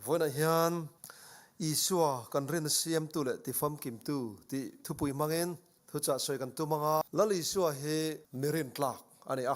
Vawiinah hian Isua kan rinna siamtu leh tifamkimtu tih thupui hmangin thuchah sawi kan tum ang a. Lal Isua hi mi rintlak a ni a.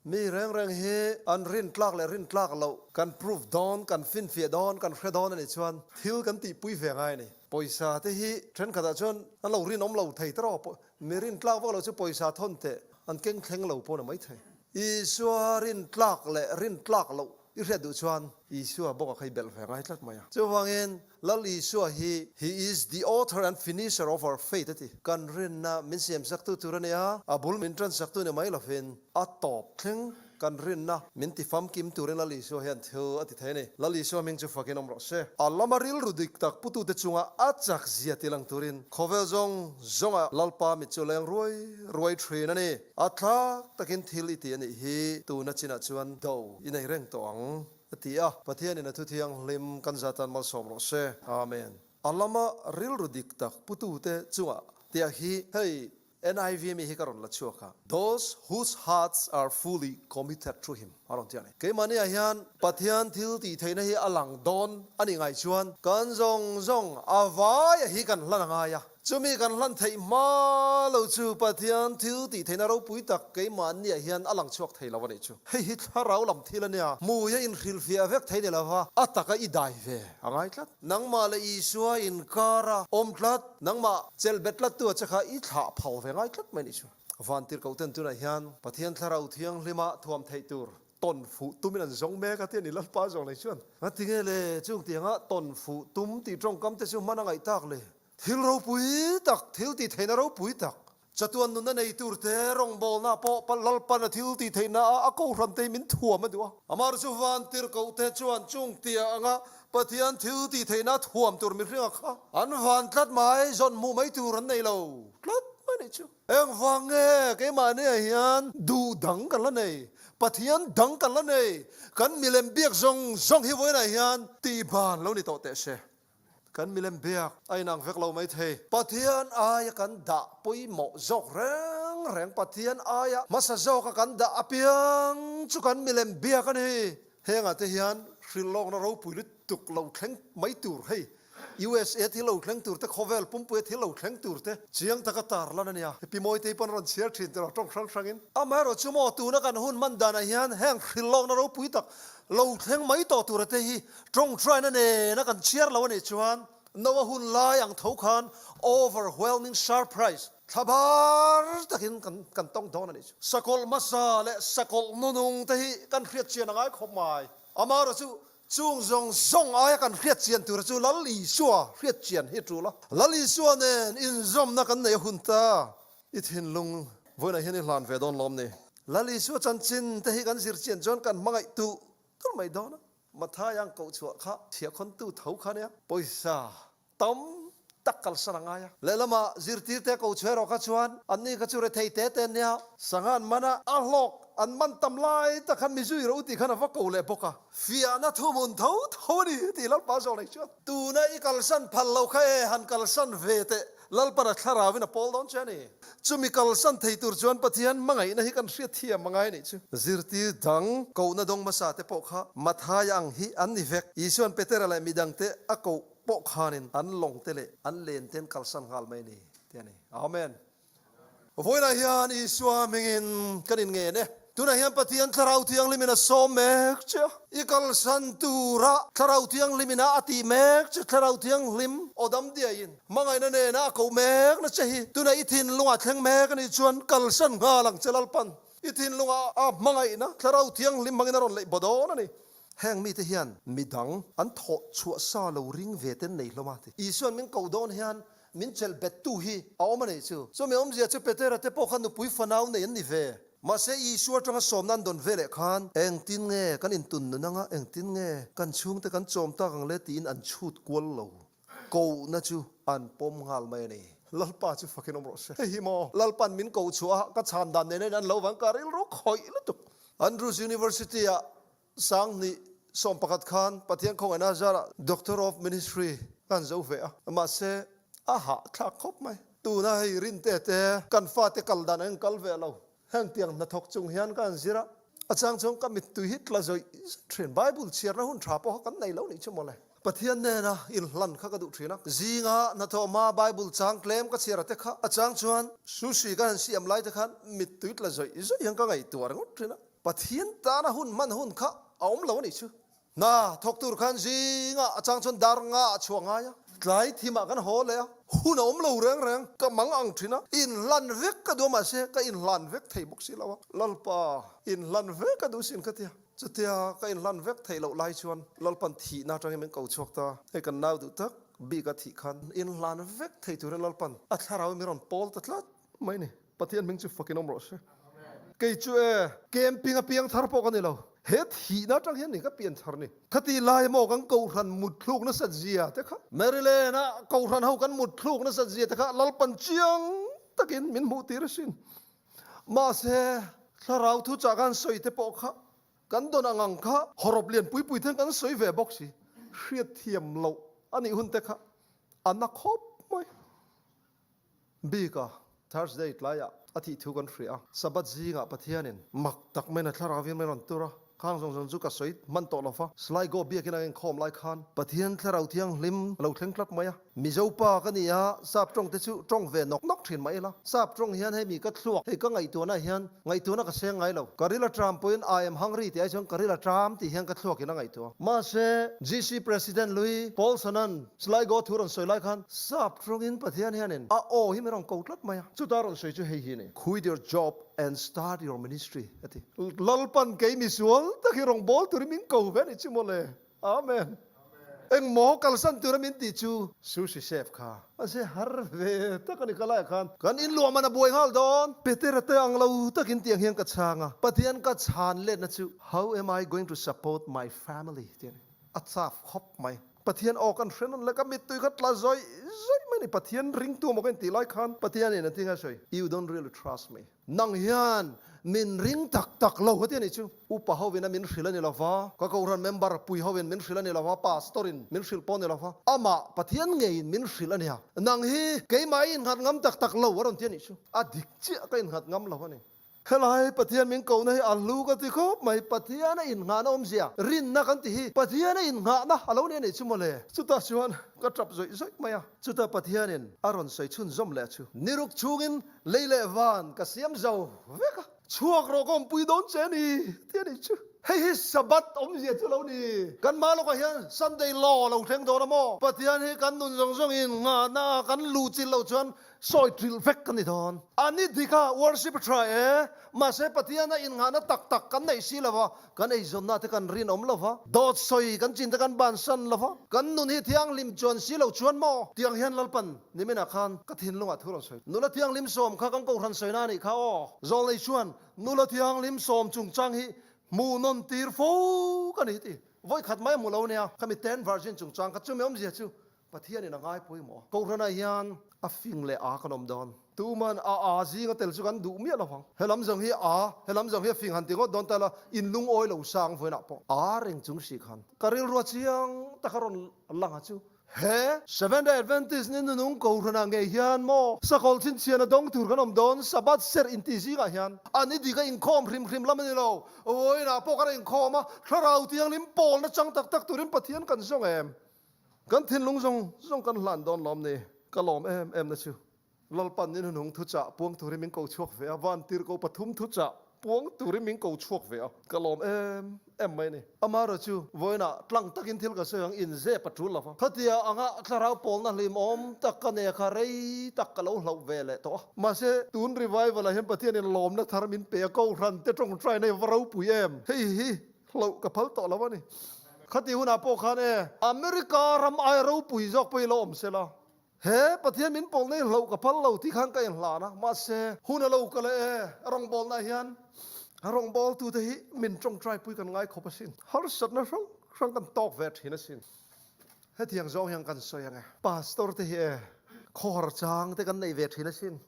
Mi reng reng hi an rintlak leh rintlak loh kan proof dawn, kan finfiah dawn, kan hre dawn a nih chuan thil kan tihpui ve ngai a ni. Pawisa te hi thenkhatah chuan an lo rinawm lo thei tawh a, mi rintlak vak lo chu pawisa thawn teh an keng thleng lo pawh a ni maithei. Isua rintlak leh rintlak loh i hriat duh chuan Isua bawk a kha i belh ve ngai tlat mai a. Chuvangin Lal Isua hi He is the author and finisher of our faith a ti. Kan rinna min siamsaktu tur a ni a, a bul min tansak-tu ni mai lovin a tawp thleng kan rinna min ti famkim turin Lal Isua hian thil a ti thei a ni. Lal Isua hming chu fakin awm rawh se. A lama rilru dik tak putute chunga a chak zia ti lang turin khawvel zawng zawnga Lalpa mit chu leng ruai ruai thin a ni. A thlak takin thil i ti a nih hi tuna chinah chuan do i nei reng tawh ang. A ti a, Pathianin a thuthianghlim kan zatan malsawm rawh se. Amen. A lama rilru dik tak putute chungah tia hi hei NIV mi hi ka rawn la chhuak a, Those whose hearts are fully committed to him a rawn ti a ni. Keimahniah hian Pathian thil tih theihna hi a lang dawn a nih ngai chuan kan zawng zawng a vaia hi kan hlan a ngai a. Chumi kan hlan theih hma lo chu Pathian thil tih theihna ropui tak keimahniah hian a lang chhuak thei lo a nih chu. Hei hi thlarau lam thil a nia, hmuia inhrilhfiah vek thei ni lova a taka i dai ve a ngai tlat. Nangmah leh Isua inkara awm tlat, nangmah chelh bet tlattu a che kha i thlah phal ve ngai tlat mai a nih chu. Vantirhkohten tunah hian Pathian thlarau thianghlima thuam theih tur tawn fuh tumin an zawng mek a ti a ni Lalpa zawng nei chuan. Ngatinge le chung tianga tawn fuh tum tih tawngkam te chu hman a ngaih tak le? Thil ropui tak, thil tih theihna ropui tak, chatuan nunna nei tur te rawngbawlna pawh Lalpan a thil tih theihna a a kohhran te hi min thuam a duh a. Amar chu vantirhkoh te chuan chung tia anga Pathian thil tih theihna thuam tur mihringa kha an van tlat mai, zawn hmuh mai tur an nei lo tlat mai nih chu. Engvang nge keimahniah hian duh dang kan la nei, Pathian dang kan la nei, kan milem biak zawng zawng hi vawiinah hian tihban lo ni tawh teh se. Kan milem biak a inang vek lo mai thei. Pathian aia kan dah pawimawh zawk reng reng, Pathian aia hmasa zawka kan dah apiang chu kan milem biak a ni. Hengah te hian hrilhlawkna ropui lutuk lo thleng mai tur hei USA thil lo thleng tur te, khawvel pumpuia thil lo thleng tur te chiang taka tarlan a nia. Pi Mawitei pawn rawn chhiar thin tiraw tawng hrang hrangin. Amaherawh chu maw tuna kan hun hman danah hian heng hrilhlawkna ropui tak lo thleng mai tawh tura te hi Tawngtaina nena kan chhiar lo a nih chuan Noah hun lai ang tho khan overwhelming surprise, thlabar takin kan kan tawng dawn a nih chu. Sakawlh hmasa leh sakawlh nunung te hi kan hriat chian a ngai khawp mai. Amaherawh chu chung zawng zawng aia kan hriat chian tura chu Lal Isua hriat chian hi a tul a. Lal Isua nen inzawmna kan nei a hun ta. I thinlung vawiinah hian i hlan ve dawn lawm ni? Lal Isua chanchin te hi kan zir chian chuan kan hmangaih tuh tur mai dawn a. Mathai ang koh chhuah kha chhiahkhawntu tho kha nia, pawisa tam tak kalsan a ngai a. Lehlamah zirtirte ko chhuah erawh kha chuan anni kha chu rethei te te an nia, sangha an man a, a hlawk an man tam lai tak khan mizui ro tih khan a va ko leh bawk a. Fiahna thuhmun tho tho a ni tih Lalpa zawk nei chuan tuna i kalsan phal lo kha e han kalsan ve teh Lalpan a thlarauin a pawl dawn che a ni. Chumi kalsan thei tur chuan Pathian hmangaihna hi kan hriat thiam a ngai a nih chu. Zirtir dang kohna dawng hmasa te pawh kha Mathaia ang hi an ni vek. Isuan Petera leh midangte a koh pawh khanin an lawng te leh an len te an kalsan nghal mai a ni ti a ni. Amen. Vawiinah hian Isua hmingin kan inngen e. Tunah hian Pathian Thlarau Thianghlimin a sawm mek che a. I kalsan tura Thlarau Thianghlimin a a tih mek che Thlarau Thianghlim aw dam diaiin hmangaihna nena a koh mek na che hi tunah i thinlungah thleng mek a nih chuan kalsan nghal ang che Lalpan i thinlungah a hmangaihna Thlarau Thianghlim hmangin a rawn leih baw dawn a ni. Heng mite hian midang an thawh chhuah sa lo ring ve ten nei hlawm a ti. Isuan min koh dawn hian min chelh bettu hi a awm a nih chu. Chumi awmzia chu Petera te pawh kha nupui fanau nei an ni ve. Mahse Isua atanga sawmna an dawn ve leh khan engtin nge kan intun nun anga, engtin nge kan chhungte kan chawm tak ang le tiin an chhut kual lo. Kohna chu an pawm nghal mai a ni. Lalpa chu fakin awm rawh se. Hei hi maw Lalpan min koh chhuah a, ka chhan dan nen a in an lo vang ka rilru khawih lutuk. Andrews University-ah Sanghnih 11 khan Pathian khawngaihna zarah Doctor of Ministry ka han zo ve a, mahse a hahthlak khawp mai. Tuna hei rinte te kan fate kal dan an kal ve lo. Heng tiang hnathawk chung hian ka han zir a. A chang chuan ka mittui hi tla zawih zawih thin. Bible chhiarna hun tha pawh kha kan nei lo nih chu mawle. Pathian nena inhlan kha ka duh thin a. Zinga hnathawh hma Bible chang tlem ka chhiar a te kha. A chang chuan sushi ka han siam lai te khan mittui tla zawih zawih hian ka ngaihtuah ringawt thin a. Pathian tana hun hman hun kha a awm lo a nih chu. Hna thawk tur khan zingah a chang chuan dar nga a chhuah ngai a, tlai thimah kan haw leh a, hun a awm lo reng reng, ka mang ang thin a, inhlan vek ka duh a mahse ka inhlan vek thei bawk si lo a, Lalpa inhlan vek ka duh sin ka tia, chutia ka inhlan vek theih loh lai chuan Lalpan thihna atangin min ko chhuak ta, hei kan nau duh tak bik a thih khan inhlan vek thei turin Lalpan a thlarau in min rawn pawl ta tlat mai ni. Pathian hming chu fakin awm rawh se. Kei chu e, camping a piang thar pawh ka ni lo. He thihna atang hian ni ka pian thar ni. Khati lai maw kan kohhran mutthluk nasat zia te kha. Maryland a kohhran ho kan mutthluk nasat zia te kha Lalpan chiang takin min hmuh tir asin. Mahse, thlarau thuchah kan sawi te pawh kha kan dawn ang ang kha hawrawp lian pui pui ten kan sawi ve bawk si. Hriatthiam loh a nih hun te kha a na khawp mai. Bik a, Thursday tlaiah a thih thu kan hria a, Sabbath zingah Pathianin mak tak maiin a thlarauin min rawn tur a, khang zawng zawng chu ka sawi hman tawh lo va, Sligo biakin a inkhawm lai khan Pathian thlarau thianghlim a lo thleng tlat mai a, Mizo pa ka ni a, Sap tawng te chu tawng ve nawk nawk thin mah ila, Sap tawng hian hei mi ka thluak, hei ka ngaihtuahna hian ngaihtuahna ka seng ngai lo, ka ril a tram pawhin I am hungry tih ai chuan ka ril a tram tih hian ka thluakin a ngaihtuah. Mahse, GC President Louis Paulson-a'n Sligo thu rawn sawi lai khan sap tawngin Pathian hianin a aw hi min rawn ko tlat mai a, chuta rawn sawi chu hei hi a ni, Quit your job and start your ministry a ti. Lalpan kei misual tak hi rawn bawl turin min ko ve a ni chu mawle. Amen. Engmaw kalsan tura min tih chu sushi chef kha a se har ve tak a ni ka laiah khan kan inluah man a buai nghal dawn. Petera te ang lo takin tiang hian ka chhang a, Pathian ka chhan letna chu How am I going to support my family tih a ni. A chaf khawp mai. Pathian aw kan hre nawn leh ka mittui kha tla zawih zawih mai a ni. Pathian ringtu maw ka intih lai khan Pathian in a ti ngai sawi, You don't really trust me. Nang hian min ring tak tak lo heti a nih chu. Upa hovin a min hrilh a ni lo va, ka kohhran member pui hovin min hrilh a ni lo va, pastor in min hrilh pawh a ni lo va, amah Pathian ngeiin min hrilh a nia. Nang hi keimah i innghat ngam tak tak lo a rawn ti a nih chu. A dik chiah ka innghat ngam lo a ni. Helai Pathian min kohna hi a hlu ka ti khawp mai, Pathian a inngahna awmzia, rinna kan ti hi Pathian a inngahna a lo ni a nih chu mawle. Chutah chuan ka tap zawih zawih mai a, chutah Pathianin a rawn sawi chhunzawm leh chu, Niruk chhungin lei leh van ka siam zo vek a, chhuak rawh ka awmpui dawn che a ni ti a nih chu. Hei hi Sabbath awmzia chu lo ni. Kan hma lawkah hian Sunday law a lo thleng dawn a maw? Pathian hi kan nun zawng zawngin nghahna a kan luhchilh loh chuan Sawi trilh vek ka ni dawn. A ni dik a, worship a tha e. Mahse Pathian a innghahna tak tak kan neih si lo va, kan eizawnna te kan rinawm lo va, dawt sawi kan chin te kan bansan lo va, kan nun hi thianghlim chuan si lo chuan maw? Tiang hian Lalpan niminah khan ka thinlungah thu rawn sawi. Nula thianghlim sawm kha kan kohhran sawina a nih kha aw. Zawlnei chuan nula thianghlim sawm chungchang hi hmuhnawn tir fo ka ni ti. Vawikhat mai a hmu lo nia. Khami ten virgin chungchang kha chumi awmzia chu Pathianin a ngai pawimawh a. Kohhranah hian a fing leh a kan awm dawn. Tuman a a zinga tel chu kan duh miah lo vang. He lam zawng hi a, he lam zawng hi a fing han ti ngawt dawn ta la, in lungawi lo sang vawiinah pawh a reng chung si khan ka rilrua chiang taka rawn lang a chu. He Seventh Day Adventist ni nunung Kohhranah ngei hian maw sakawlh chhinchhiahna dawng tur kan awm dawn Sabbath serh inti zingah hian a ni dik a inkhawm hrim hrim lam a ni lo. Vawiinah pawh kan inkhawm a, Thlarau Thianghlim pawlna chang tak tak turin Pathian kan zawng em? Kan thinlung zawng zawng kan hlan dawn lawm ni? Ka lawm em em na chu. Lalpan in hunhung thuchah puang turin min ko chhuak ve a, vantirhko pathum thuchah puang turin min ko chhuak ve a, ka lawm em em mai a ni. Amaherawh chu, vawiinah tlang takin thil ka sawi ang, inzep a tul lova. Khatia anga thlarau pawlna hlimawm tak ka nei kha rei tak ka lo hlauh ve leh tawh a. Mahse, tun revival ah hian Pathianin lawmna thar min pe a, Kohhran te tawngtaina hi va ropui em? Hei hi Hlauh ka phal tawh lo a ni. Khati hunah pawh khan e, America ram aia ropui zawk pawh i lo awm se la, he Pathian min pawl nei hlauh ka phal lo tih khan ka inhlan a, mahse hun a lo kal e, a rawngbawlnaah hian a rawngbawltute hi min tawngtaipui kan ngai khawp asin. Harsatna hrang hrang kan tawk ve thin asin. Hetiang zawng hian kan sawi ang e, Pastor te hi e, khawhar chang te kan nei ve thin asin.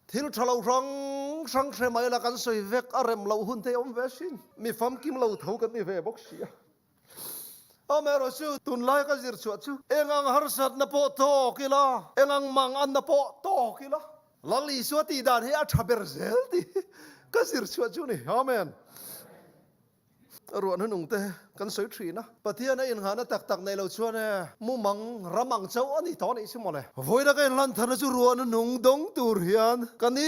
Thil tha lo hrang hrang hre mai la kan sawi vek a rem loh hun te awm ve asin. Mi famkim lo tho kan ni ve bawk si a. Amaherawh chu tunlai ka zir chhuah chu eng ang harsatna pawh tawk ila, eng ang mang anna pawh tawk ila, Lal Isua tih dan hi a tha ber zel tih. Ka zir chhuah chu ni. Amen. Ruah hnunung te kan sawi thin a. Pathian a inghahna tak tak nei lo chuan e mumang ram ang chauh a ni tawh a nih chu mawle. Vawiina ka inhlan tharna chu ruah hnunung dawng tur hian ka ni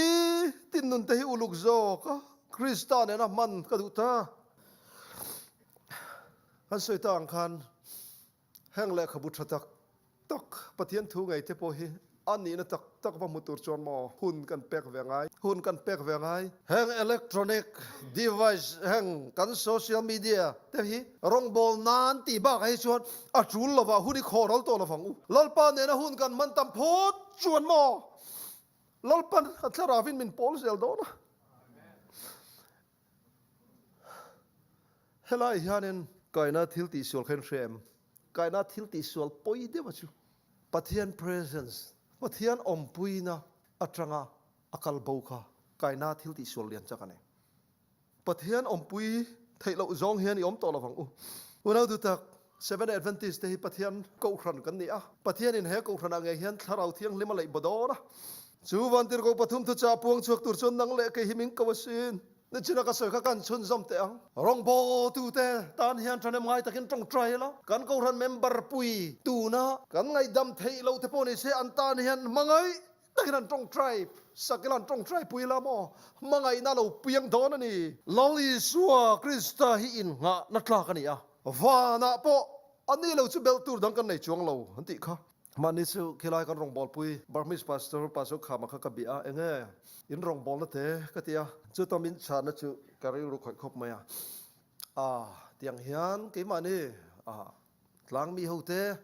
tin nun te hi uluk zawk a, Krista nena hman ka duh ta. Kan sawi ta ang khan heng lehkhabu tha tak tak Pathian thu ngei te pawh hi a nihna tak tak va hmu tur chuan maw hun kan pek ve ngai, hun kan pek ve ngai. Heng electronic device heng kan social media te hi rawngbâwl nan tih bakah hi chuan a tul lovah hun i khawh ral tawh lovang u. Lalpa nena hun kan hman tam phawt chuan maw Lalpan a thlarauin min pawl zel dawn a. Helai hianin kaina thil tihsual kha in hre em? Kaina thil tihsual pawi deuha chu Pathian presence, Pathian awmpuina atanga a kal bo kha kaina thil tihsual lian chak a ni. Pathian awmpui theih loh zawng hian i awm tawh lovang u. Unau dutak, Seventh Adventist te hi Pathian kohhran kan ni a, Pathianin he kohhranah ngei hian Thlarau Thianghlim a leih baw dawn a. Chu Vantirhkoh pathum thuchah puang chhuak tur chuan nang leh kei hi min ko asin. Nichina ka sawi kha kan chhunzawm teh ang. Rawngbawltute tan hian ṭhahnem ngai takin ṭawngṭai ila, kan kohhran member pui tuna kan ngaihdam theih loh te pawh ni se an tan hian hmangaih takin an ṭawngṭai sak ila, an ṭawngṭai pui ila maw? Hmangaihna lo piang dawn a ni. Lal Isua Krista hi innghahna tlak a ni a, vanah pawh a ni lo chu belh tur dang kan nei chuang lo an tih kha. Mahni chu khilai kan rawngbawlpui Burmese Pastor Pastor Khama kha ka bia a, enge in rawngbawlna te ka ti a, chuta min chhanna chu ka rilru khawih khawp mai a, ah tiang hian keimahni ah tlangmi ho te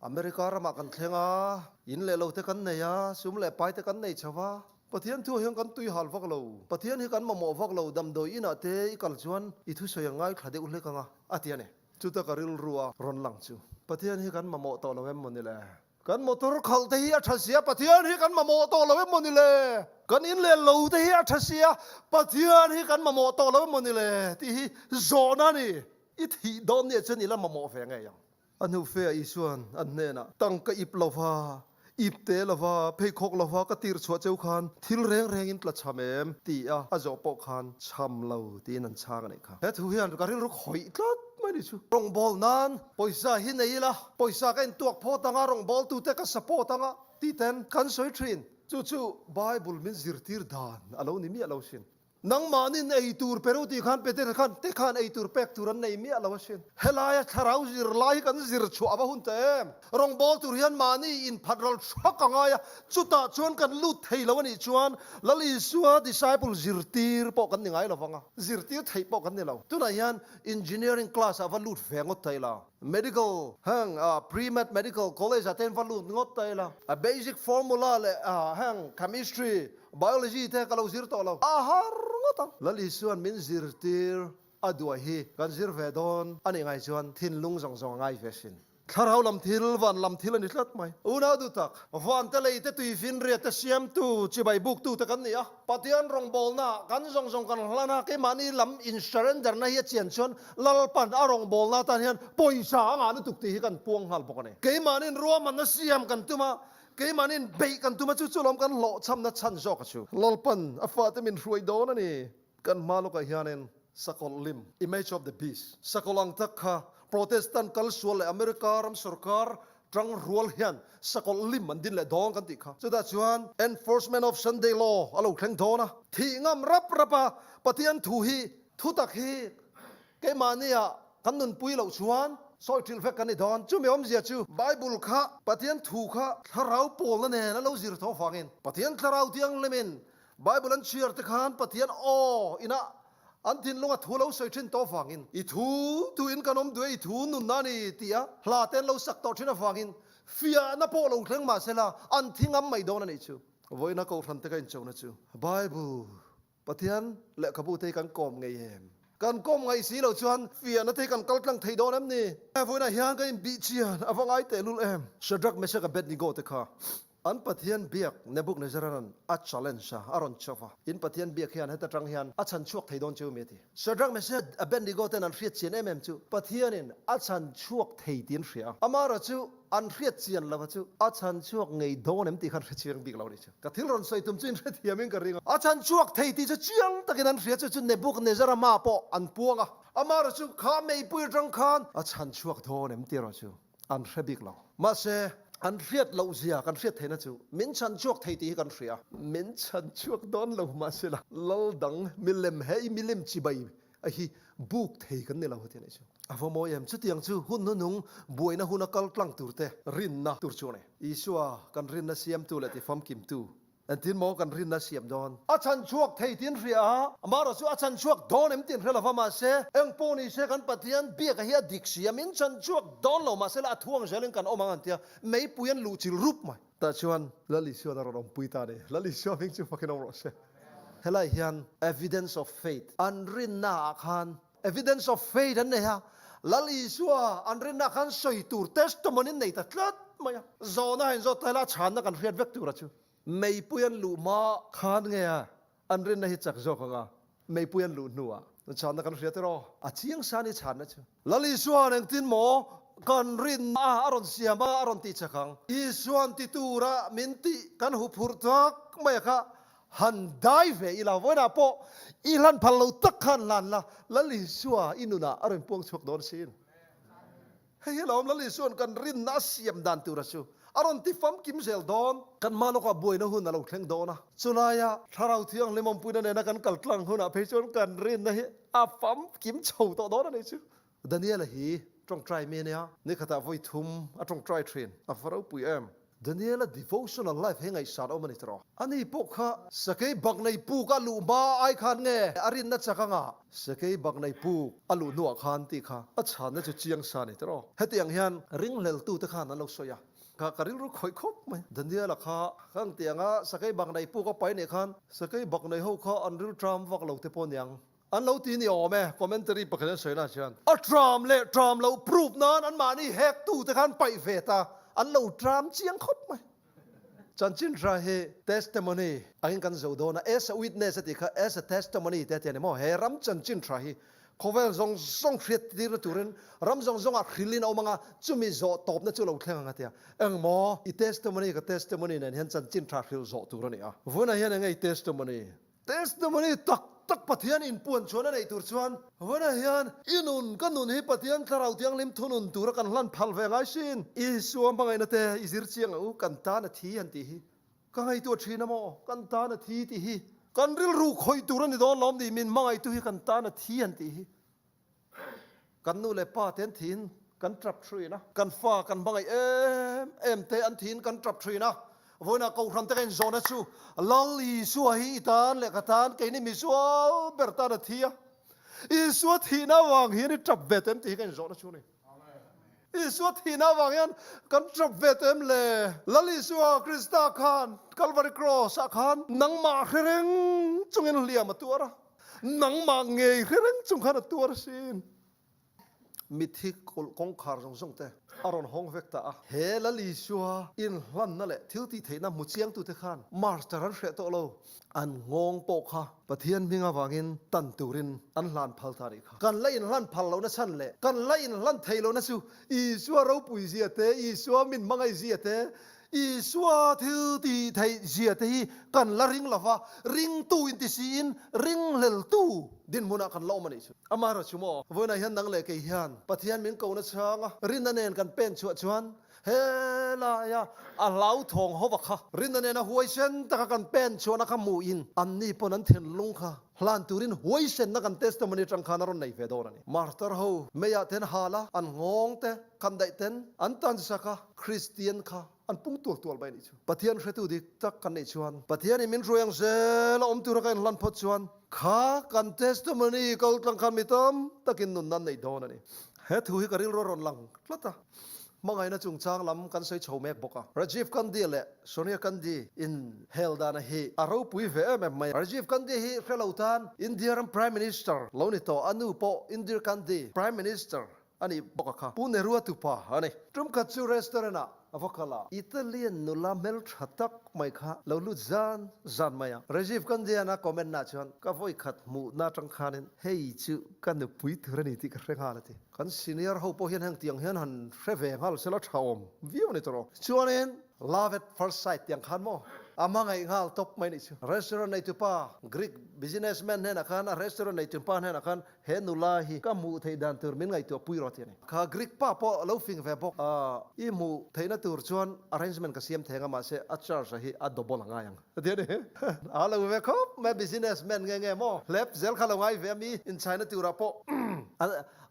America ramah kan thleng a, in leh lo te kan nei a, sum leh pai te kan nei chho va, Pathian thu hian kan tui hal vak lo, Pathian hi kan mamawh vak lo, damdawi inah te i kal chuan i thusawi a ngaithla deuh hlek ang a, a ti a ni. Chuta ka rilru a rawn lang chu. Pathian hi kan mamawh tawh lo em maw ni le? Kan motor khalh te hi a tha sia, Pathian hi kan mamawh tawh lo em maw ni le? Kan in leh lo te hi a tha sia, Pathian hi kan mamawh tawh lo em maw ni le? Tih hi zawhna a ni. I thih dawn nia chuan i la mamawh ve ngei ang. A hnufe ah Isuan an hnenah, Tangka ip lova, Ip te lova, pheikhawk lova ka tir chhuah cheu khan thil reng rengin tla cham em? ti a a zawh pawh khan cham lo tiin an chhang a nih kha. He thu hian ka rilru khawih tlat mai ni chu. Rawngbâwl nan pawisa hi nei ila, pawisa ka intuak phawt anga rawngbâwltute ka support anga tih ten kan sawi thin. Chu chu Bible min zirtir dan a lo ni miah lo sin. Nangmahnin ei tur pe ru tih khan Peter khan te khan ei tur pek tur an nei miah lo asin. Helaia thlarau zir lai hi kan zir chhuah a va hun ta em? Rawngbâwl tur hian mahni inphat ral thak a ngai a, chutah chuan kan lut thei lo a nih chuan Lal Isua disciple zirtir pawh kan ni ngai lo vang a, zirtir theih pawh kan ni lo. Tunah hian engineering class ah va lut ve ngawt ta ila, medical heng pre-med medical college ah te hian va lut ngawt ta ila, a basic formula leh heng chemistry, Biology te ka lo zir tawh lo. A har ngawt ang. Lal Isuan min zirtir a duai hi kan zir ve dawn a nih ngai chuan thinlung zawng zawng a ngai ve sin. Thlarau lam thil, van lam thil a ni tlat mai. Unau duh tak, van te lei te tui finriat te siamtu, chibai buktu te kan ni a. Pathian rawngbawlna kan zawng zawng kan hlan a, keimahni lam in surrender na hi a chian chuan Lalpan a rawngbawlna atan hian pawisa a ngah lutuk tih hi kan puang nghal bawk a ni. Keimahniin ruahmanna siam kan tum a, Keimahniin beih kan tum a, chu chu lawm kan hlawhchhamna chhan zawk a chu. Lalpan a fate min hruai dawn a ni. Kan hma lawkah hianin sakawlh lim, image of the beast, sakawlh ang tak kha Protestant kal sual leh America ram sorkar tang rual hian sakawlh lim an din leh dawn kan tih kha. Chutah chuan enforcement of Sunday law a lo thleng dawn a. Thih ngam rap rap a Pathian thu hi thutak hi Keimahnia kan nunpui loh chuan sawi ṭilh vek kan ni dawn. Chumi awmzia chu Bible kha Pathian thu kha thlarau pawlna nen a lo zir tho avangin Pathian thlarau thianghlimin Bible an chhiar te khan Pathian aw inah an thinlunga thu lo sawi ṭhin tawh avangin i thu tuin kan awm duh e, i thu nunna a ni tia hla te an lo sak tawh ṭhin avangin fiahna pawh lo thleng mahsela an thi ngam mai dawn a nih chu. Vawiina Kohhran te ka inchona chu Bible Pathian lehkhabu te hi kan kawm ngei em? Kan kawm ngaih si lo chuan fiahna te hi kan kal tlang thei dawn em ni? Vawiinah hian ka inbih chian a va ngai tehlul em? Shadrach, Meshach, Abednego te kha. An Pathian biak Nebuchadnezzar-a'n a challenge a, a rawn cho va. In Pathian biak hian heta tang hian a chhan chhuak thei dawn cheu mi a ti. Shadrach, Meshach, Abednego ten an hriat chian em em chu Pathianin a chhan chhuak thei tih an hria a. Amaherawh chu an hriat chian lova chu a chhan chhuak ngei dawn em tih kha an hre chiang bik lo a ni chu. Ka thil rawn sawi tum chu in hrethiamin ka ring a. A chhan chhuak thei tih chu chiang takin an hria chu chu Nebuchadnezzar-a hma pawh an puang a. Amaherawh chu kha meipui atang khan a chhan chhuak dawn em tih erawh chu an hre bik lo. Mahse, an hriat loh zia kan hriat theihna chu min chhan chhuak thei tih hi kan hria. Min chhan chhuak dawn lo mahse la, lal dang milem he i milim chibai a hi buk thei kan ni lo heti a nih chu. A va mawi em? Chutiang chu hun hnunung buaina huna kal tlang tur te rinna tur chu a ni. Isua kan rinna siamtu leh tifamkimtu Engtin maw kan rinna siam dawn? A chhan chhuak thei tin hria a, amaherawh chu a chhan chhuak dawn em tin hre lova mahse, eng pawh ni se kan Pathian biaka hi a dik si a, min chhan chhuak dawn lo mahse la a thuang zelin kan awm ang an tia, meipui an luh chil rup mai. Tah chuan Lal Isuan a rawn awmpui ta a ni. Lal Isua hming chu fakin awm rawh se. Helai hian evidence of faith an rinna ah khan evidence of faith an nei a, Lal Isua an rinna khan sawi tur testimony an nei ta tlat mai a. Zawhna a inzawt ta ila a chhanna kan hriat vek tura chu meipui an luh hma khan nge a an rinna hi chak zawk ang a, meipui an luh hnuah chhanna kan hriat erawh a chiang sa ni chhanna chu. Lal Isua'n engtin maw kan rinna a rawn siam a, a rawn tih chak ang. Isua'n ti tura min tih kan huphurh tak mai a kha Han dai ve ila, vawiinah pawh i hlan phal lo tak khan hlan la, Lal Isua i nunah a rawn puang chhuak dawn sin. Hei hi lawm Lal Isua'n kan rinna a siam dan tura chu a rawn ti famkim zel dawn. Kan hma lawkah buaina hun a lo thleng dawn a, chulaia Thlarau Thianghlim awmpuina nena kan kal tlang hunah phei chuan kan rinna hi a famkim chho tawh dawn a nih chu. Daniela hi tawngtai mi a nia, nikhatah vawi thum a tawngtai thin, a va ropui em. Daniela devotional life hi ngaihsan awm a ni tawh. Ani pawh kha sakei bak nei puk a luh hma ai khan nge a rinna chak anga sakei bak nei puk a luh hnuah khan tih kha a chhanna chu chiang sa a ni tawh. Hetiang hian ringhleltute khan an lo sawi a, kha ka rilru khawih khawp mai. Daniela kha khang tianga sakei bak nei puk a pai nih khan sakei bak nei ho kha an rilṭam vak lo te pawh niang. An lo ti ni awm e, commentary pakhat an sawi na chuan a tram leh tram loh proof nan an mahni hack tu te khan paih ve ta, an lo tram chiang khawp mai. Chanchin hra hi testimony angin kan zo dawn a, as a witness a tih kha as a testimony te a ti a ni maw? He ram chanchin hra hi khawvel zawng zawng hriat tirna turin ram zawng zawngah hrilhin a awm ang a, chumi zawh tawpna chu lo thleng ang a ti a. Eng maw? I testimony ka testimony nen hian chanchin hra hrilh zawh tur a ni a. Vawiinah hian enge i testimony? Testimony tak tak Pathian inpuan chuan a neih tur chuan vawiinah hian i nun, ka nun hi Pathian Thlarau Thianghlim thunun tura kan hlan phal ve ngai sin. Isua hmangaihna te i zir chiang ang u, kan tan a thi han tih hi ka ngaihtuah thin a maw? Kan tan a thi tih hi kan rilru khawih tur a ni dawn lawm ni? Min hmangaihtu hi kan tan a thi han tih hi. Kan nu leh pa te an thiin kan tap thin a, kan fa kan hmangaih em em te an thiin kan tap thin a, vawiinah kohhran te ka inzawhna chu Lal Isua hi i tan leh ka tan keini misual ber tan a thi a, Isua thihna avang hian i tap ve tawh em tih hi ka inzawhna chu a ni. Isua thihna avang hian kan tap ve tawh em le? Lal Isua Krista khan Kalvari Cross ah khan nangmah hre reng chungin hliam a tuar a. Nangmah ngei hre reng chung khan a tuar asin. Mitthi kawngkhar zawng zawng te a rawn hawng vek ta a. He Lal Isua inhlanna leh thil tih theihna hmu chiangtute khan Master an hreh tawh lo. An nghawng pawh kha Pathian hming avangin tan turin an hlan phal ta nih kha. Kan la inhlan phal lohna chhan leh kan la inhlan theih lohna chu Isua ropui zia te, Isua min hmangaih zia te, Isua thil tih theih zia te hi kan la ring lova, ringtu inti siin ringhleltu dinhmunah kan la awm a nih chu. Amaherawh chu maw, vawiinah hian nang leh kei hian Pathian min kohna chhanga rinna nen kan pen chhuah chuan helaia a hlauthawng hova kha rinna nena huaisen taka kan pen chhuahna kha hmuhin anni pawn an thinlung kha hlan turin huaisenna kan testimony atang khan a rawn nei ve dawn a ni. Martar ho meiah ten hal a, an nghawng te, Kan daih ten an tan sak a, Kristian kha an pung tual tual mai nih chu. Pathian hretu dik tak kan neih chuan, Pathianin min hruai ang zel a awm tura ka inhlan phawt chuan, kha kan testimony kal tlang khan mi tam takin nunna an nei dawn a ni. He thu hi ka rilru a rawn lang tlat a, hmangaihna chungchang lam kan sawi chho mek bawk a. Rajiv Gandhi leh Sonia Gandhi in hel dana hi a ropui ve em em mai. Rajiv Gandhi hi hre lo tan India ram Prime Minister lo ni tawh, a nu pawh Indira Gandhi Prime Minister. A nih bawk a kha. Pu Nerua tupa a ni. Tum khat chu restaurant ah a va kal a. Italian nula hmeltha tak mai kha lo lut zan zan mai a. Rajiv Gandhi-an a comment nah chuan ka vawi khat hmuhna atang khanin hei chu ka nupui tur a ni tih ka hre nghal a ti. Kan senior ho pawh hian heng tiang hian han hre ve nghal sela tha awm viau a ni tawh. Chuanin love at first sight tiang khan maw a hmangaih nghal tawp mai nih chu. Restaurant neitupa Greek businessman hnenah khan a restaurant neitupa hnenah khan He nula hi ka hmuh theih dan tur min ngaihtuah pui rawh ti a ni. Kha Greek pa pawh lo fing ve bawk a, i hmuh theihna tur chuan arrangement ka siam thei ang a, mahse a charge a hi a double a ngai ang a ti a ni. A lo ve khawp mai, business man nge nge maw, hlep zel kha lo ngai ve a mi inchhaina turah pawh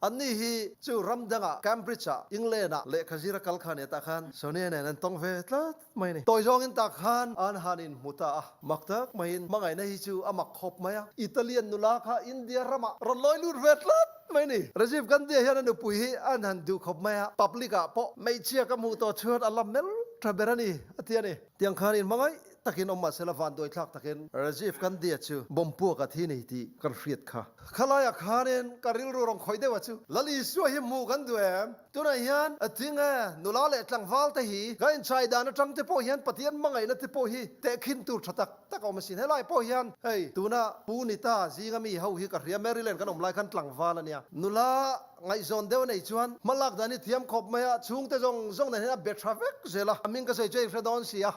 an ni hi chu ram dangah Cambridge ah England ah lehkha zir a kal kha nia tah khan Sonia nen an tawng ve tlat. Mai ni. Tawi zawngin tak khan an han inhmu ta a, mak tak maiin hmangaihna hi chu a mak khawp mai a. Italian nula kha India ramah rawn lawi lut ve tlat mai ni. Rajiv Gandhi hian a nupui hi an han duh khawp mai a, public ah pawh hmeichhia ka hmuh tawh chuan a la mel tha ber a ni, a ti a ni. Tiang khan inhmangaih takin awm mahse la vanduai thlak takin Rajiv Gandhi-a chu bomb puak a thi ni tih kan hriat kha. Khalaiah khanin ka rilru rawn khawih deuh a chu, Lal Isua hi hmuh kan duh em? Tunah hian a thing e, nula leh tlangval te hi ka inchhai dan atang te pawh hian Pathian hmangaihna te pawh hi tehkhin tur tha tak tak a awm asin. Helai pawh hian hei tuna Pu Nita zinga mi ho hi ka hria, Maryland kan awm lai khan tlangval a nia. Nula ngaihzawn deuh a nei chuan hmalak dan hi thiam khawp mai a, chhungte zawng zawng nen hian a be tha vek zel a, a hming ka sawi chu a inhre dawn si a.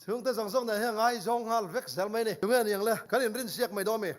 Chhungte zawng zawng nen hian ngaizawng nghal vek zel mai ni. Tunge aniang le? Kan inrin siak mai dawn mi?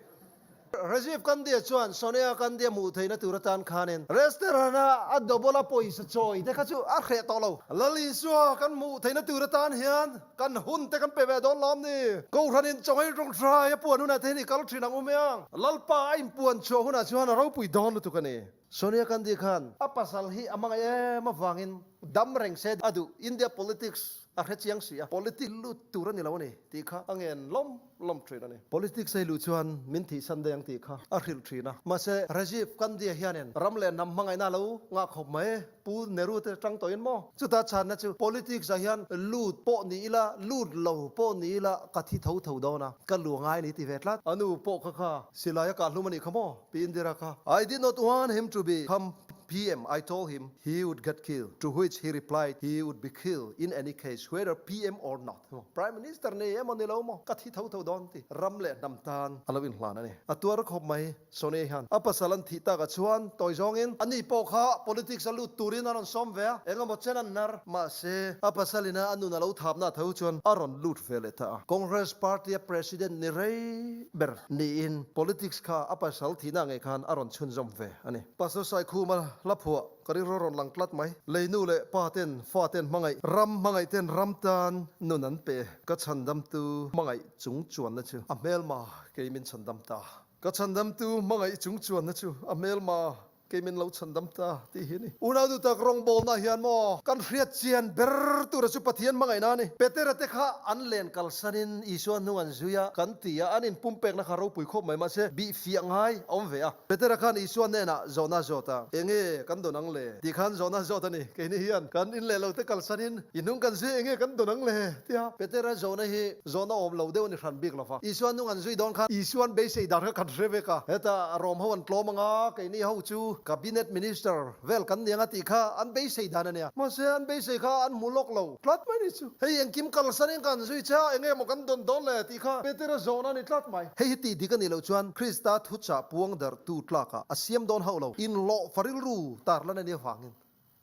Rajiv Gandhi chuan Sonia Gandhi a hmuh theihna tur atan khanin restaurant-a a double a pawisa chawi te kha chu a hreh tawh lo. Lal Isua kan hmuh theihna tur atan hian kan hun te kan pe ve dawn lawm ni? Kohhranin chawnghei rawngthrai a puan hunah te hian i kal thin ang u mai ang. Lalpa a inpuan chhuah hunah chuan a ropui dawn lutuk a ni. Sonia Gandhi khan a pasal hi a hmangaih em avangin dam reng se a duh. India politics a hre chiang si a, politics lut tur a ni lo a ni tih kha a ngen lawm lawm thin a ni. Politics a hi luh chuan min thihsan daih ang tih kha a hrilh thin a. Mahse, Rajiv Gandhi-a hianin ram leh hnam hmangaihna a lo ngah khawp mai, Pu Nehru te tang tawhin maw? Chuta chhanna chu politics ah hian lut pawh ni ila, lut lo pawh ni ila ka thi tho tho dawn a, ka lu ngai ni ti ve tlat. A nu pawh kha kha silai a kah hlum a nih kha maw? Pi Indira kha, I did not want him to be come PM, I told him he would get killed, to which he replied he would be killed in any case whether PM or not. Prime Minister nei emaw ni lo maw, ka thi tho tho dawn ti ram leh hnam tan a lo inhlan a ni. A tuar khawp mai Sonia hian. A pasal an thih takah chuan tawi zawngin ani pawh kha politics a lut turin a rawn sawm ve a, eng emaw chen an hnar. Mahse, a pasalina a nun a lo thapna tho chuan a rawn lut ve leh ta a. Congress party-a president ni rei ber niin politics kha a pasal thihna ngei khan a rawn chhunzawm ve a ni. Pastor Saikhuma hla phuah ka rilru rawn lang tlat mai. Leinu leh pa ten fa ten hmangaih, ram hmangaih ten ram tan nun an pe. Ka chhandamtu hmangaih chung chuanna chu a hmelma kei min chhandam ta. Ka chhandamtu hmangaih chung chuanna chu a hmelma Kei min lo chhandam ta tih hi a ni. Unau duh tak rawngbawlna hian maw kan hriat chian ber tura chu Pathian hmangaihna a ni. Petera te kha an len kalsanin Isua hnung an zui a, kan ti a, an inpumpekna kha ropui khawp mai mahse bih fiah ngai a awm ve a. Petera khan Isua hnenah zawhna zawt a, Enge kan dawn ang le? tih khan zawhna zawt a ni. Keini hian kan in leh lo te kalsanin i hnung kan zui enge kan dawn ang le? tia Petera zawhna hi zawhna awm lo deuh a ni hran bik lo va. Isua hnung an zui dawn khan Isuan beisei dan kha kan hre vek a, heta Rom ho an tlawm ang a, keini ho chu Cabinet Minister vel kan ni ang a tih kha an beisei dan a nia. Mahse an beisei kha an hmu lawk lo tlat mai ni chu. Hei engkim kalsanin kan zui che a, enge maw kan dawn dawn le tih kha Petera zawhna a ni tlat mai. Hei hi tih dik a nih loh chuan Krista thuchah puang darhtu tlakah a siam dawn hauh lo. Inhlawh fa rilru tarlan a nih avangin.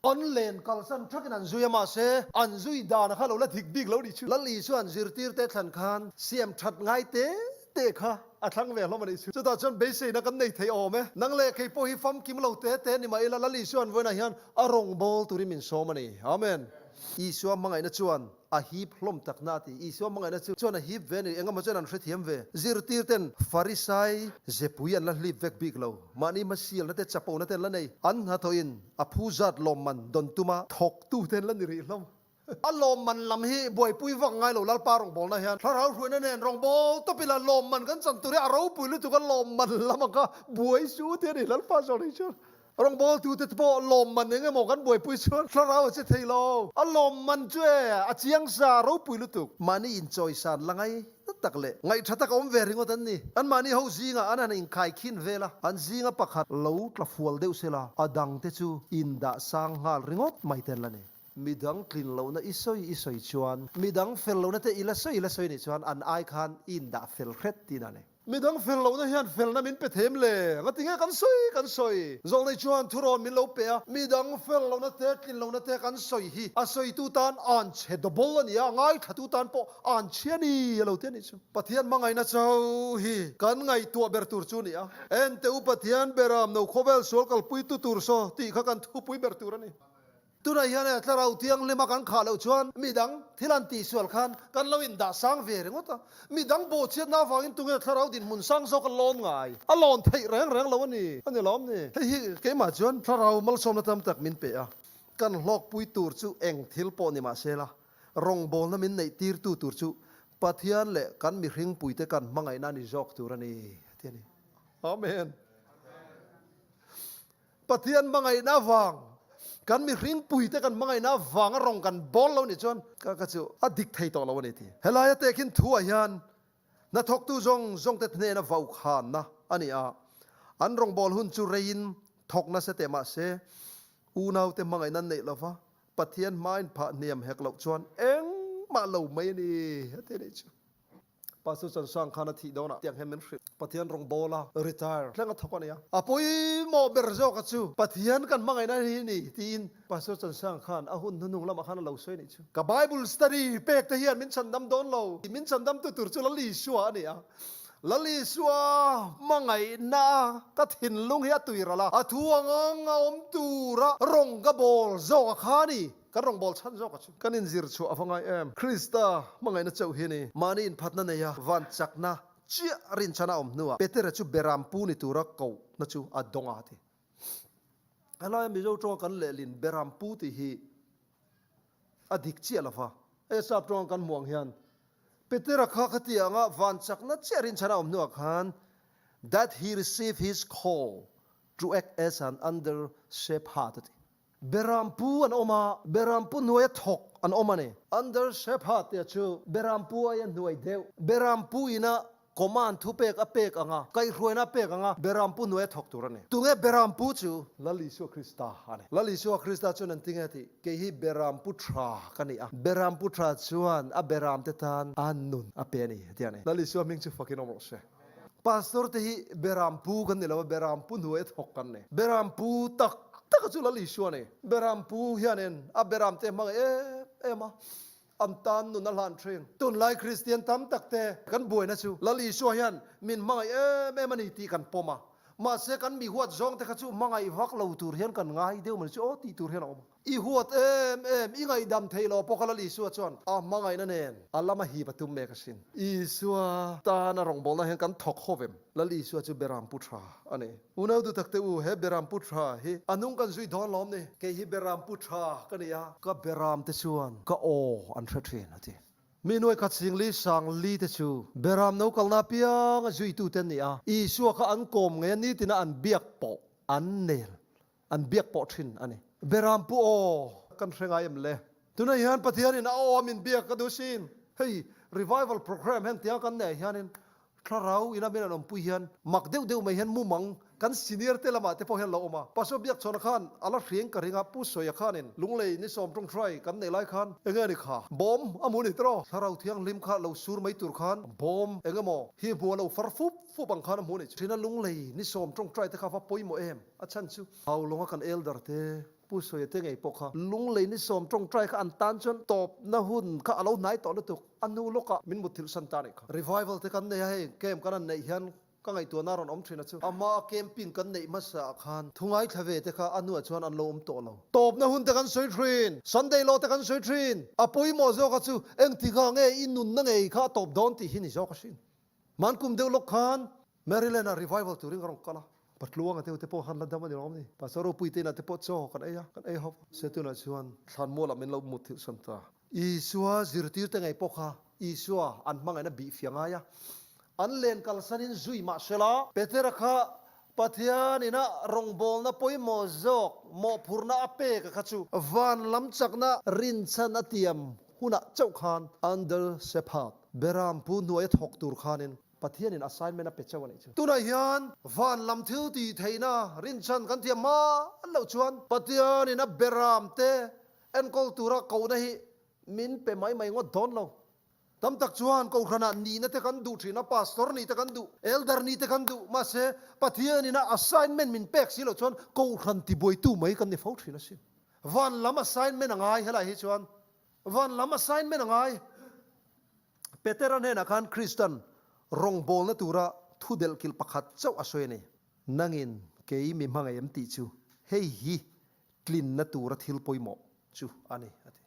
An len kalsan thakin an zui a, mahse an zui dan a kha lo la dik bik lo nih chu. Lal Isuan zirtirte thlan khan siam that ngai te te kha a thlang ve hlawm a nih chu. Chutah chuan beiseina kan nei thei awm e. Nang leh kei pawh hi famkim lo te te ni mah ila Lal Isuan vawiinah hian a rawngbâwl turin min sawm a ni. Amen. Isua hmangaihna chuan a hip hlawm tak na a ti. Isua hmangaihna chu chuan a hip ve a ni. Engemaw chuan an hrethiam ve. Zirtirten Farisai zepui an la hlip vek bik lo. Mahni hmasialna te chapona te an la nei. An hnathawhin A phu zat lawmman dawn tuma thawktu te an la ni rih hlawm. A lawmman lam hi buaipui vak ngai lo Lalpa rawngbawlna hian thlarau hruaina nen rawngbâwl tawp ila lawmman kan chan tur hi a ropui lutuk a lawmman lam ang kha buai su te a ni Lalpa zawng hi chuan rawngbawltu te pawh lawmman eng emaw kan buaipui chuan thlarau a che thei lo. A lawmman chu e a chiang sa a ropui lutuk. Mahni inchawisan la ngai. tak leh ngaihṭha tak a awm ve ringawt an ni. Anmahni ho zingah an han inkhaikhin vel a, an zinga pakhat lo tla fual deuh sela, a dangte chu indah sang nghal ringawt mai te an la ni. Midang tlin lohna i sawi i sawi chuan, midang fel lohna te i la sawi i la sawi nih chuan an ai khan i indah fel hret tihna a ni. Midang fel lohna hian felna min pe them le? Ngatinge kan sawi kan sawi? Zawlnei chuan thurawn min lo pe a, midang fel lohna te tlin lohna te kan sawi hi a sawitu tan an chhe double a ni a, ngaithlatu tan pawh an chhia ni a lo ti a nih chu. Pathian hmangaihna chauh hi kan ngaihtuah ber tur chu a ni a, Ente u Pathian beram no khawvel sual kalpuitu tur saw tih kha kan thupui ber tur a ni. Tunah hian e Thlarau Thianghlima kan khah loh chuan midang thil an tihsual khan kan lo indah sang ve ringawt a. Midang bawhchhiatna avangin tunge Thlarau dinhmun sang zawk a lawn ngai? A lawn theih reng reng lo a ni. A ni lawm ni? Hei hi keimah chuan Thlarau malsawmna tam tak min pe a, kan hlawkpui tur chu eng thil pawh ni mah se la, rawngbawlna min neih tirtu tur chu Pathian leh kan mihringpuite kan hmangaihna a ni zawk tur a ni, a ti a ni. Amen. Pathian hmangaihna avang, kan mihring puite kan hmangaihna avanga rawng kan bawl lo nih chuan ka ka chu a dik thei tawh lo a ni ti. Helaia tehkhin thuah hian hnathawktu zawng zawngte hnena vaukhanna a ni a, an rawngbâwl hun chu reiin thawk nasa teh mah se, unaute hmangaihna an neih lova Pathian hmain phah hniam hek loh chuan engmah lo mai a ni a ti a nih chu. Pastor Chansang khan a thih dawnah tiang hian min hrilh. Pathian rawngbâwl a retire thleng a thawk a nia. A pawimawh ber zawk a chu Pathian kan hmangaihna hi ni tiin Pastor Chansang khan a hun hnuhnung lamah khan a lo sawi a nih chu. Ka Bible study pek te hian min chhandam dawn lo. Min chhandamtu tur chu Lal Isua a ni a. Lal Isua hmangaihna ka thinlung hi a tui ral a, a thu ang ang a awm tura rawng ka bawl zawk a kha a ni. Kan rawngbâwl chhan zawk a chu. Kan inzir chhuah a va ngai em? Krista hmangaihna chauh hi a ni. Mahni inphatna neia van chakna chiah rinchhan a awm hnuah Petera chu beram pu ni tura kohna chu a dawng a ti. Helaia Mizo tawnga kan lehlin beram pu tih hi a dik chiah lo va. Hei sap tawnga kan hmuh ang hian Petera kha khatianga van chakna chiah rinchhan a awm hnuah khan that he received his call to act as an under shepherd a ti. Berampu an awm a, Berampu hnuaia thawk an awm a ni. Under Shepherd tia chu Berampu aia hnuai deuh. Berampu ina command thupek a pek ang a, kaihhruaina a pek ang a, Berampu hnuaia thawk tur a ni. Tunge Berampu chu? Lal Isua Krista a ni. Lal Isua Krista chuan an tinge tih, Kei hi Berampu tha ka ni a, Berampu tha chuan a Beramte tan a nun a pe a ni, a ti a ni. Lal Isua hming chu fakin awm rawh se. Pastor te hi Berampu kan ni lo a, Berampu hnuai a thawk kan ni. Berampu tak tak a chu Lal Isua a ni. Berampu hianin a Beram te hmangaih em em a, an tan nun a hlan thin. Tunlai Kristian tam tak te kan buaina chu Lal Isua hian min hmangaih em em a ni tih kan pawm a, mahse kan mi huat zawng te kha chu hmangaih vak lo tur hian kan ngai deuh mai chu aw tih tur hian a awm a. I huat em em, i ngaihdam thei lo pawh kha Lal Isua chuan a hmangaihna nen a lama hip a tum mek asin. Isua tana rawngbawlna hian kan thawk ho vem. Lal Isua chu Beram Pu Tha a ni. Unau duhtak te u, he Beram Pu Tha hi a nung kan zui dawn lawm ni. Kei hi Beram Pu Tha ka ni a. Ka Beram te chuan ka aw an hre thin a ti. Mi nuai khat sing li sang li te chu Beram no kalna apianga zuitute an ni a. Isua kha an kawm ngei a, nitina an biak pawh an nel An biak pawh thin a ni. Beram pu aw kan hre ngai em le? Tunah hian Pathianin a aw a min biak ka duh sin. Hei revival program heng tia kan neih hianin thlarau ina min an awmpui hian mak deuh deuh mai hian mumang kan senior te lamah te pawh hian lo awm a. Pastor Biakchhawna khan a la hrieng ka ring a, Pu Sawia khanin Lunglei ni sawm tawngtai kan neih lai khan enge a ni kha? Bawm a mu ni tiraw? Thlarau thianghlim kha lo sur mai tur khan bawm eng emaw hi hmu a lo far fup fup ang khan a hmu a ni. Thina Lunglei ni sawm tawngtai te kha va pawimawh em? A chhan chu Haulonga kan elder te, Pu Sawia te ngei pawh kha lunglei ni sawm tawngtai kha an tan chuan tawpna hun kha a lo hnai tawh lutuk. A hnu lawkah min mutthilh san ta nih kha. Revival te kan nei a hei, camp kan han neih hian ka ngaihtuahna a rawn awm thin a chu. Ama camping kan neih hmasa ah khan thu ngaithla ve te kha a hnuah chuan an lo awm tawh lo. Tawpna hun te kan sawi thin, Sunday law te kan sawi thin. A pawimawh zawk a chu engtikah nge i nunna ngei kha a tawp dawn tih hi ni zawk a hrin. Hmankum deuh lawk khan Maryland ah revival turin ka rawn kal a, Patluanga deuh te pawh khan la dam a ni lawm ni. Pastor ropui te inah te pawh chaw kan ei a, kan ei hawp a. Se tunah chuan thlanmual ah min lo mut thilh san ta. Isua zirtir te ngei pawh kha Isua an hmangaihna bih fia ngai a, an len kalsanin zui mah sela, Petera kha Pathian ina rawngbawlna pawimawh zawk mawhphurhna a pek a kha chu van lam chakna rinchhan a tiam. hunah chauh khan under shepherd, beram pu hnuaia thawk tur khanin Pathianin assignment a pe chauh a nih chu. Tunah hian van lam thil tih theihna rinchhan kan thiam hma loh chuan Pathianin a beram te enkawl tura kohna hi min pe mai mai ngawt dawn lo. Tam tak chuan Kohhranah nihna te kan duh thin a, Pastor nih te kan duh, Elder nih te kan duh, mahse Pathianin a assignment min pek si loh chuan Kohhran tibuaitu mai kan ni fo thin asin. Van lam assignment a ngai helai hi chuan van lam assignment a ngai. Petera hnenah khan Kristan rawngbawlna tura thu delhkilh pakhat chauh a sawi a ni. Nangin kei mi hmangaih em tih chu hei hi tlinna tura thil pawimawh chu a ni, a ti.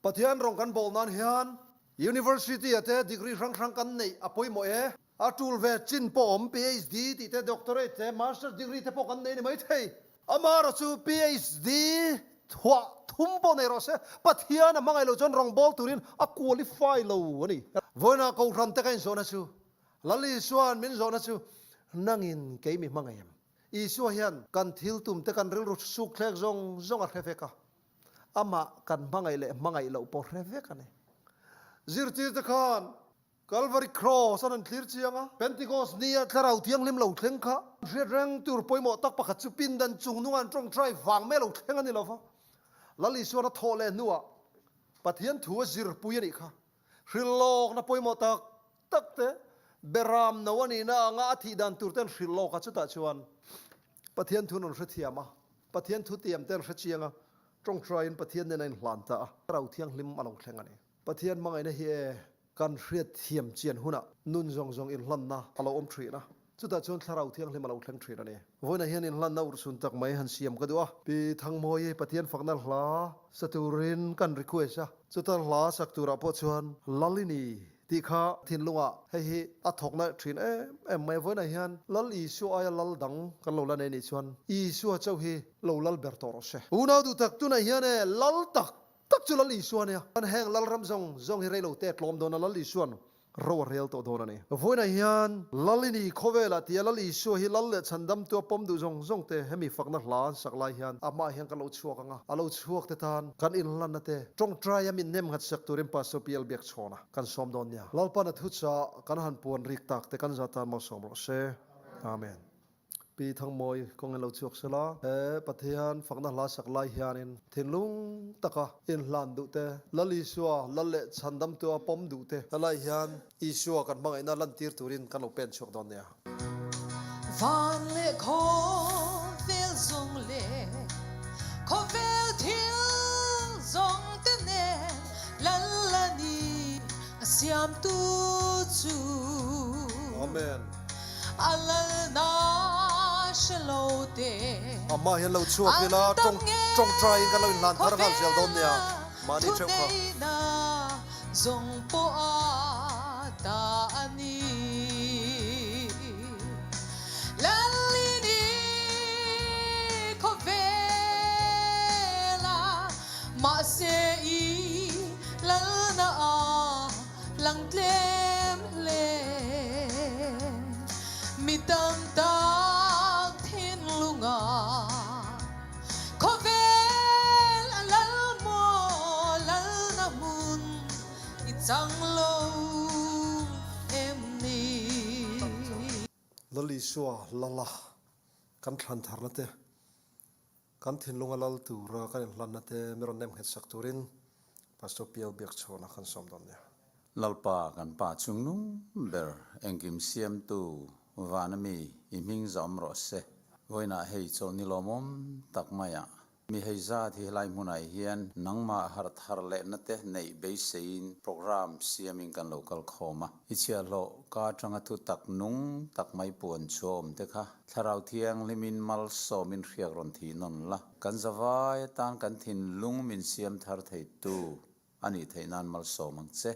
Pathian rawng kan bawl nan hian University ah te degree hrang hrang kan neih a pawimawh e. A tul ve chin pawh awm PhD tih te, doctorate te, master's degree te pawh kan nei ni mai thei. Amaherawh chu PhD thuah thum pawh nei rawh se, Pathian a hmangaih loh chuan rawng bawl turin a qualify lo a ni. Vawiinah Kohhran te ka inzawhna chu, Lal Isua'n min zawhna chu, Nangin kei mi hmangaih em? Isua hian kan thil tum te kan rilru suk thlek zawng zawng a hre vek a. Amah kan hmangaih leh hmangaih loh pawh hre vek a ni. Zirtirte khan Calvary Cross an han thlir chiang a, Pentecost nia Thlarau Thianghlim lo thleng kha hriat reng tur pawimawh tak pakhat chu pindan chung nunga an tawngtai vang mai lo thleng a ni lo va. Lal Isuan a thawh leh hnuah Pathian thu a zirpui a nih kha. Hrilhlawkna pawimawh tak tak te, Beram no a nihna anga a thih dan tur te an hrilh lawk a, chutah chuan Pathian thu an rawn hrethiam a, Pathian thu tiam te an hre chiang a, tawngtaiin Pathian nen a inhlan ta a, Thlarau Thianghlim a lo thleng a ni. Pathian hmangaihna hi e kan hriat thiam chian hunah nun zawng zawng inhlanna a lo awm thin a, chutah chuan Thlarau Thianghlim a lo thleng thin a ni. Vawiinah hian inhlanna urhsun tak mai han siam ka duh a, Pi Thangmawi Pathian fakna hla sa turin kan request a, chuta hla sak turah pawh chuan Lalini tih kha thinlungah hei hi a thawkna thin em em mai. Vawiinah hian Lal Isua aia lal dang kan lo la nei nih chuan Isua chauh hi lo lal ber tawh rawh se. Unau duh tak tunah hian e lal tak tak chu Lal Isua a nia. Kan heng lal ram zawng zawng hi reilo te tlawm dawn a Lal Isua'n ro a rel tawh dawn a ni. Vawiinah hian Lal i ni khawvelah tia Lal Isua hi Lal leh Chhandamtu a pawm duh zawng zawng te hemi fakna hla an sak lai hian amah hian kan lo chhuak ang a, a lo chhuak te tan kan inhlanna te tawngtai a min nem nghat sak turin Pastor PL Biakchhawna kan sawm dawn nia. Lalpan a thuchah kan han puan rik tak te kan za tan malsawm rawh se. Amen. Pi Thangmawi kawng in lo chhuak sela, he Pathian fakna hla sak lai hianin thinlung taka inhlan duh te, Lal Isua Lal leh Chhandamtua pawm duh te, helai hian Isua kan hmangaihna lantir turin kan lo pen chhuak dawn nia. Van leh khawvel zawng leh khawvel thil zawng te nen Lal a ni a siamtu chu. Amen. A lalna hre lo te. Amah hian lo chhuak ila tawng tawngtaiin kan lo inhlan thar nghal zel dawn nia mahni theuh kha. Thuneihna zawng pawh a ta a ni. Lalini khawvela mahse i lalna a Lang tlem hle. Mi tam tak thinlunga khawvel a lal maw lalna hmun i chang lo em ni? Lal Isua lala kan thlan tharna te Kan thinlunga lal tura kan inhlanna te mi rawn nem nghet sak turin Pastor Piau Biakchhawna kan sawm dawn nia. Lalpa kan Pa chungnung ber engkim siamtu vana mi i hming zawm rawh se. Vawiinah hei chawlhni lawmawm tak maiah mi hei zat hi helai hmunah hian nangmah harh thar lehna te neih beiseiin programme siamin kan lo kal khawm a. I chhiahhlawh ka atanga thu tak nung tak mai puan chhuah awm te kha Thlarau Thianghlimin malsawmin hriak rawn thih nawn la, kan zavai atan kan thinlung min siam thar theitu a nih theih nan malsawm ang che.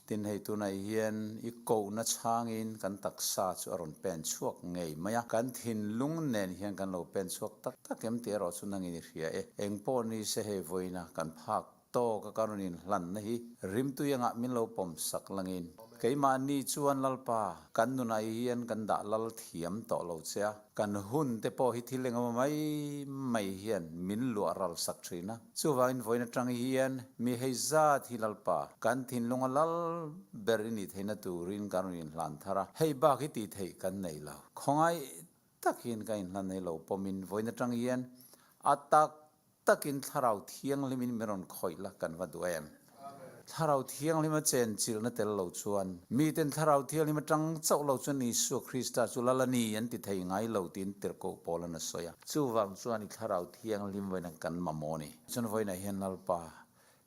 Tin, hei tunah hian i kohna chhangin kan taksa chu a rawn pen chhuak ngei mai a, kan thinlung nen hian kan lo pen chhuak tak tak em tih erawh chu nangin i hria e. Eng pawh ni se hei vawiina kan phak tawk a kan rawn inhlanna hi rimtui angah min lo pawm sak langin. Keimahni chuan Lalpa, kan nunah hian kan dah lal thiam tawh lo che a, kan hun te pawh hi thil engemaw mai mai hian min luah ral sak thin a. Chuvangin vawiin atang hian mi hei zat hi Lalpa, kan thinlunga lal ber i nih theihna turin kan rawn inhlan thar a, hei bak hi tih theih kan nei lo. Khawngaih takin ka inhlan nei lo pawmin vawiin atang hian a tak takin Thlarau Thianghlimin min rawn khawih la kan va duh em? Thlarau Thianghlima chenchilhna tel lo chuan miten Thlarau Thianghlim atang chauh lo chuan Isua Krista chu Lal a ni an ti thei ngai lo tiin tirhkoh Paula'n a sawi a. Chuvang chuan i Thlarau Thianghlim vawiin kan mamawh a ni. Chuan vawiinah hian Lalpa,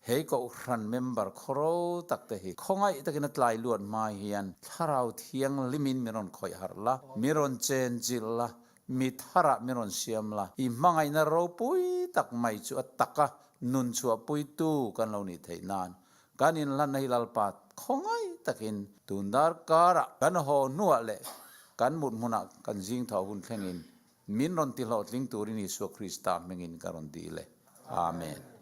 hei Kohhran member khawro tak te hi khawngaih takin a tlai luat hma hian Thlarau Thianghlimin min rawn khawih harh la, min rawn chenchilh la, Mi tharah min rawn siam la, i hmangaihna ropui tak mai chu a taka nun chhuahpuitu kan lo nih theih nan kan inhlanna hi Lalpa khawngaih takin tun darkarah kan haw hnuah leh kan mut hmunah kan zing tho hun thlengin min rawn tihlawhtling turin Isua Krista hmingin ka rawn dil e. Amen.